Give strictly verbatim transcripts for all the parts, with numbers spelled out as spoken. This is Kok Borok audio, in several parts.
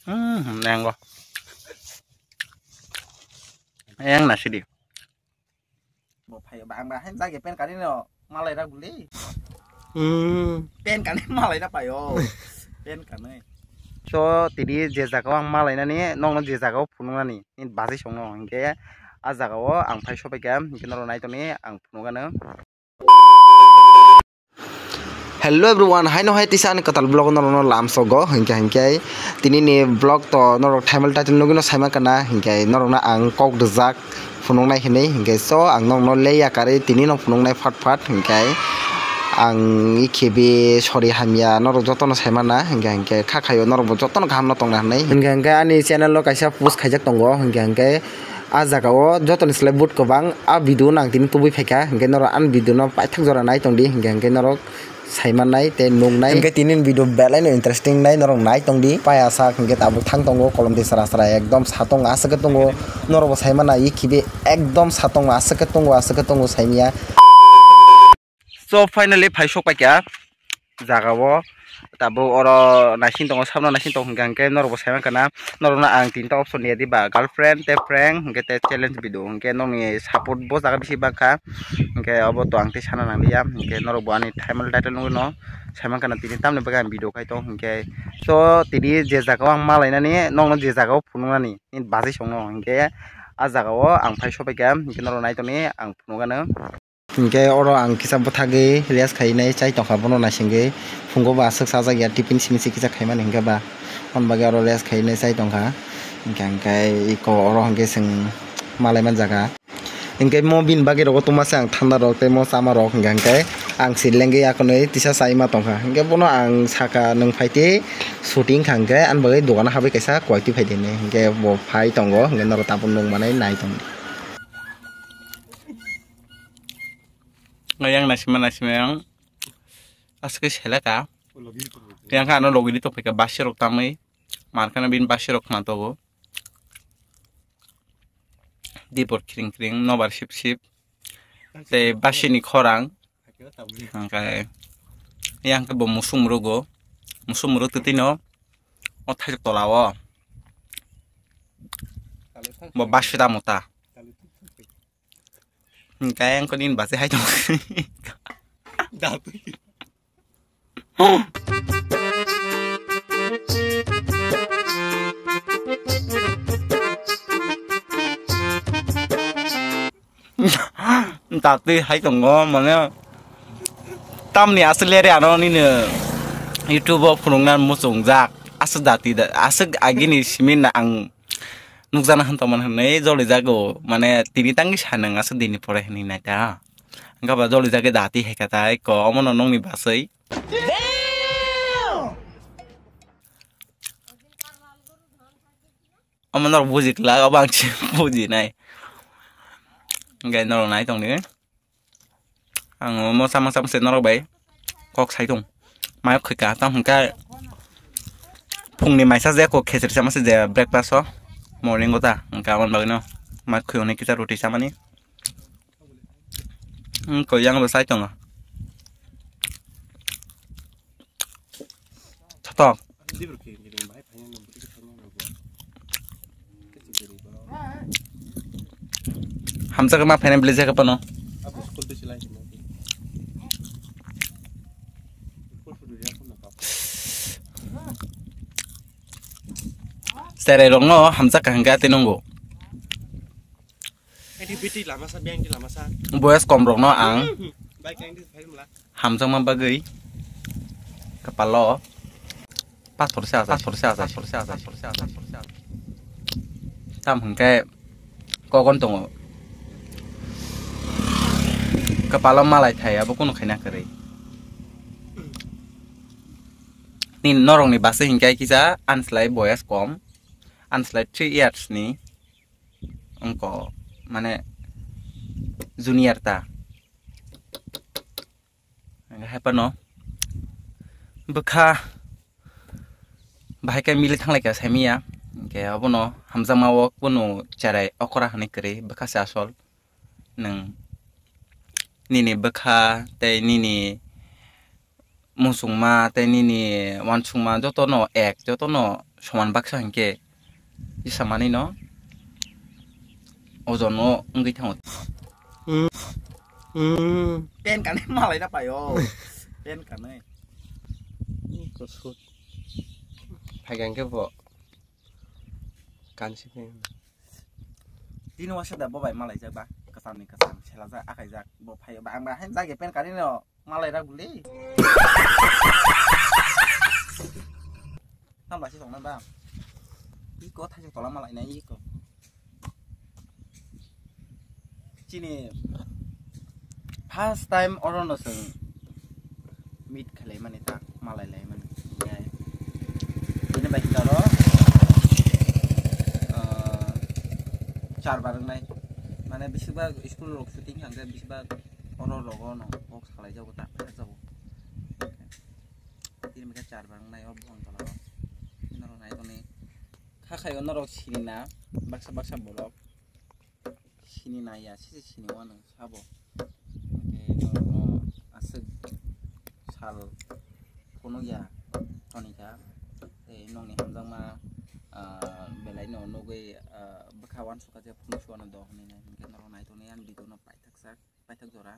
Hmm, nenggo. Yang nasi di. Bo phaio ba, ang ba hai jage pen kani no malai ra guli. Hmm. Pen kani malai ra paio. Pen kani. So, tini je jaga o ang malai nani, nokno je jaga o phunuknani, ni basi songno, hinkhe a jaga o ang phai sopaikha, hinkhe norok naitoni ang phunukgano. Hello everyone, haino hai tisa ani kwtal vlog norokno lamsogo, hinkhe hinkhe tini ni vlog to norok thumbnail title nugwino saima kana, hinkhe norokno ang kok rijak phunuknai hinwi, hinkhe so ang norokno leya karwi tini no phunuknai phat phat, hinkhe ang ikhibi sorry hamya norok jotono saimana, hinkhe hinkhe kha khaio norokbo jotono kaham no tongna hinwi, hinkhe hinkhe ani channel o kaisa post khaijak tongo, hinkhe hinkhe a jaga o jotoni slai but kwbang a video no ang tini tubui phaikha, hinkhe norok ani video no paithak jora nai tongdi, hinkhe hinkhe norok saimannai tei nuknai. Hinkhe tini video belai no interesting nai norok nai tongdi. Paya sak hinkhe tabuk thang tongo kolom twi sra sra ekdom satong aswk khe tongo. Norok bo saimana ikhibi ekdom satong aswk khe tongo, aswk khe tongo saimya. So finally phai sok paikha jaga o. Tabuk oro naising tongo, sabno naising tongo hinkhe, hinkhe norok bo saiman kana, norokno ang tinta option ya diba, girlfriend tei prank hinkhe tei challenge video, hinkhe nokni support bo jaga bisi bangkha, hinkhe obo to ang tei sana nangliya, hinkhe norok bo ani thumbnail title nugwino saiman kana tini tamni bagwi ang video khai tong hinkhe. So tini je jaga o ang malainani nokno je jaga o phunuknani ni basi songno hinkhe a jaga o ang phai sopaikha, hinkhe norok naitoni ang phunukgano. Hinkhe oro ang kisa bwthagwi rest khainai chai tongkha, bono naisingwi phungo bo aswk chajakya tiffin simi se kisa khaimani hinkhe ba, hwn bagwi oro rest khainai chai tongkha. Hinkhe hinkhe eko oro hinkhe chwng malaiman jaga. Hinkhe mo bini bagwi rogo tongma se ang thanda rok tei mo chama rok hinkhe hinkhe ang se lengwi akonwi tisa chaima tongkha. Hinkhe bono ang saka nwng phaitwi shooting kha hinkhe ani bagwi dogano habwi kaisa kwlaitu phaidi hinwi hinkhe bo phai tongo hinkhe norok tabuk nung manwi nai tongdi. Yang naisima naisima yang aswk seleka. Yang kha ano logi di tongphaikha basi rok tamwi. Markana bini basi rok khna togo. Dipor kring kring nobar sip sip. Tei basi ni khorang. Hingkhe yang khe bo musuk murugo. Musuk muruk twi twi no. O thai tola o. Bo basi da mota. Hingkhe ang khe nini basi hai tong. Datwi hai tongo mane tamni aswk leri ano nini YouTube o phunukna muchungjak aswk dati da aswk agini simi na ang nukjana hwn tongmani hwnwi jolijago, mane tini tangwi sanang aswk dini pore hwnwi naita. Wngkha ba jolijagwi dati hai kha tai ko omono nokni baswi. Omo norok buji kwlak, obo ang se bujinai. Hwnkhe norok nai tongdi. Ang omo sama sama se norok bai kok sai tong. Mayok khaika, tamo hwnkhe phungni maisa je kok khechri sama se je breakfast o, morning o ta, hwnkhe aboni bagwino mayok khwi hwnwi kisa roti samani. Hmm, koi yang bo sai tongo. Thotok. Hamsa khe ma phainai bwlai jaga phano. Cherai rokno hamsa kaham khe atwi nungo. Boyes kom rokno ang hamjakma bagwi kwpalo pathor se ajak, pathor se ajak, pathor se ajak, pathor se ajak, pathor se ajak. Tam hwnkhe kokon tongo, kwpalo malai thai abo kunu khaina kwrwi. Nini norokni bwsai hwnkhe kisa ani slai boyes kom, ani slai three years ni. Wngkha mane junior ta. Hwnkhe hai phano bwkha bahai khe mili thanglai kha saimanya. Hwnkhe obono hamjakma o kunu cherai okra hinwi kwrwi bwkha se asol. Nwng nini bwkha tei nini muchungma tei nini uansukma jotono ek, jotono soman baksa hinkhe isa manwi no ojon no wngwi thango. Mm. Mm. Pen kanwi malai na paio. Pen kanwi. Kusut. Phaigang khe bo. Kansi phai. Tini wasa da bo bai malai jak ba. Kasam ni kasam. Sela jak akai jak. Bo phai ba ang ba hain jak pen kanwi no. Malai rak buli. Tam lasi tongna ba. Iko thaisok tola malai nai iko. Chini first time oro no chwng meet khlai mani ta malai lai mani. Bini bai karo, ah, char bar wngnai. Mane bisi ba school rok shooting hangke bisi ba oro rogo no kok salai jago ta jago. Tini mika char bar wngnai o buphang tola o. Norok nai tongni. Kha khai o norok sini na baksa baksa borok. Sini na ya, sisi sini wano sabo. Hingke norok no aswk sal phunuk ya tonika. Tei nokni hamjakma, ah, belai no nugwi, ah, bwkha wansukha je phunuk suano do hinui nai. Hingke norok nai tongni ani video no paithak sak. Paithak jora.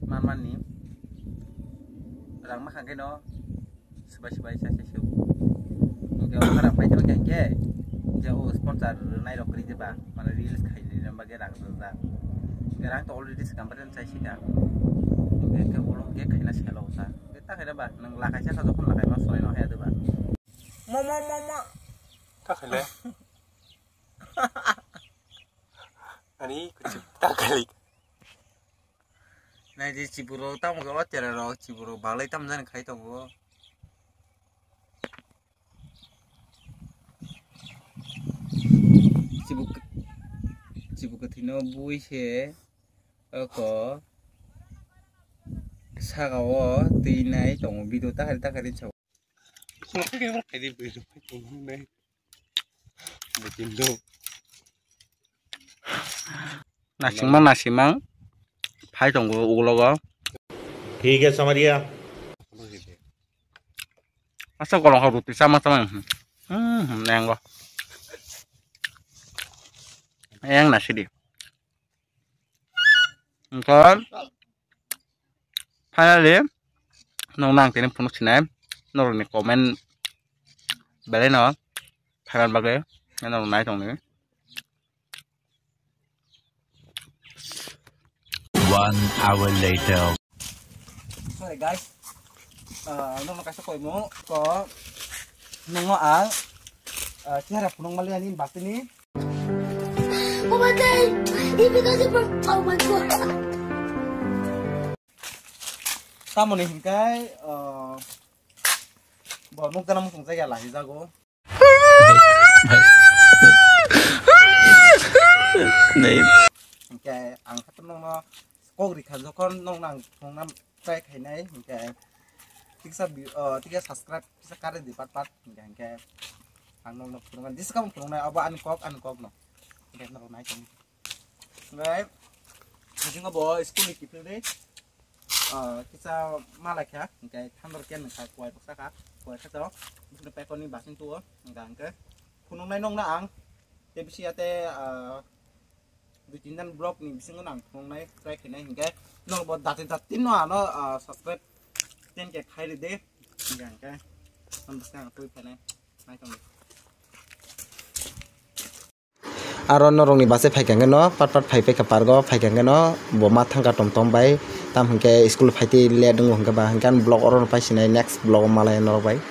Manmani rang makhang khe no swbai swbai sa se su. Hingke o khara paithak khe hingke je o sponsor rwnai rok kwrwi jeba mane reels khai rwna bagwi rang rwjak. Hingke rang to already swkang bai chai sika. Hingke khe ulo hingke khaina selo sa. Hingke ta khaina ba nwng lakai sa sa jokhon lakai ma sonai no haya deba. Mo mo mo mo. Ta khaile. Ani kuchuk ta kali. Nai di chiburo tamo ke o chera ro chiburo balai tam jani khai tongo. Chibuk chibuk thino bui se oko saka o twi nai tongo video ta kali ta kali chao. Nasingmang nasingmang phai tongo ulogo. Thik hai samariya. Asa kolong kha ruti sama sama. Hmm, hmm, yang go. Yang nasi di. Engkon finally nong nang tini phunuk sinai norokni comment belai no phaiman bagwi norok nai tongni. One hour later. Sorry guys, ah, nokno kaisa koimo ko nongo ang, ah, chehra phunuk mali ani batini. Oh my God! He because he broke. Oh my God! Tamoni hinkai, ah, bo nukjana muchung jaya lahi jago. Hingke ang khatung nokno kok rikha jokhon nokno ang thwngna try khainai hingke tiksa bi-, o, tiksa subscribe kisa kare di pat pat hingke hingke ang nokno phunuknai discount phunuknai abo ani kok ani kokno hingke norok nai tongdi. Hingke bisingo bo school ni kiphilwi, ah, kisa malai kha, hingke thandor ken nangkha, kuai bwsa kha, kuai kha to, bisingni pekoni basing tuo, hingka hingke phunuknai nokno ang, tei bisi ya tei, ah, dui tin jan vlog ni bisingo nang phunuknai try khainai, hingke norok bo dati dati no ano, ah, subscribe ten K khai ridi, hingka hingke, ang bwskang twi phainai, nai tongdi. Aro norokni base phaikha hwnkhe no pat pat phai paikha park o, phaikha hwnkhe no bo ma thangkha tom tom bai, tam hwnkhe school phaitwi late wngo hwnkhe ba hwnkhe ani vlog oro no paisinai, next vlog o malai norok bai.